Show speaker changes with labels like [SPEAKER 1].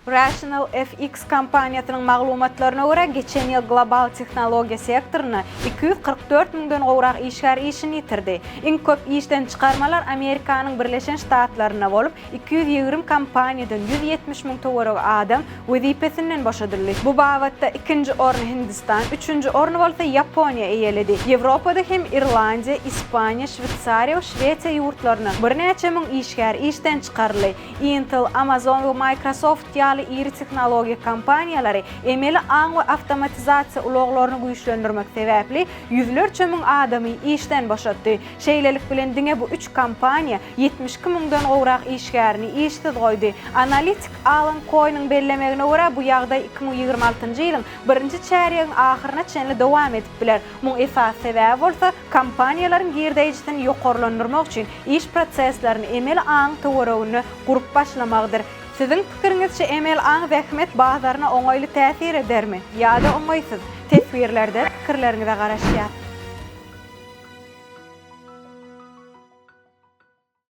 [SPEAKER 1] Rational FX kompaniýasynyň maglumatlaryna görä, geçen ýyl global tehnologiýa sektorynda 244 müňden gowrak işgär işini ýitirdi. Iň köp işden çykarmalar Amerikanyň Birleşen Ştatlarynda bolup, 220 kompaniýadan 170 müň töweregi adam wezipesinden boşadyldy. Bu babatda ikinji orny Hindistan, üçünji orny bolsa Ýaponiýa eýeledi. Ýewropada hem Irlandiýa, Ispaniýa, Şweýsariýa we Şwesiýa ýurtlarynda birnäçe müň işgär işden çykaryldy. Intel, Amazon we Microsoft ýaly iri tehnologiýa kompaniýalary emeli aň we awtomatizasiýa ulaglaryny güýçlendirmek sebäpli ýüzlerçe müň adamy işden boşatdy. Şeýlelik bilen, diňe bu üç kompaniýa 72 müňden gowrak işgärini işsiz goýdy. Analitik Alan Koýnyň bellemegine görä, bu ýagdaý 2026-njy ýylyň birinji çärýegiň ahyryna çenli dowam edip biler. Muň esasy sebäbi bolsa, kompaniýalaryň girdeýjisini ýokarlandyrmak üçin iş proseslerini emeli aňyň töwereginde gurup başlamagydyr. Siziň pikiriňizçe emeli aň zähmet bazaryna oňaýly täsir edermi ýa-da oňaýsyz? Teswirlerde pikirleriňize garaşýas.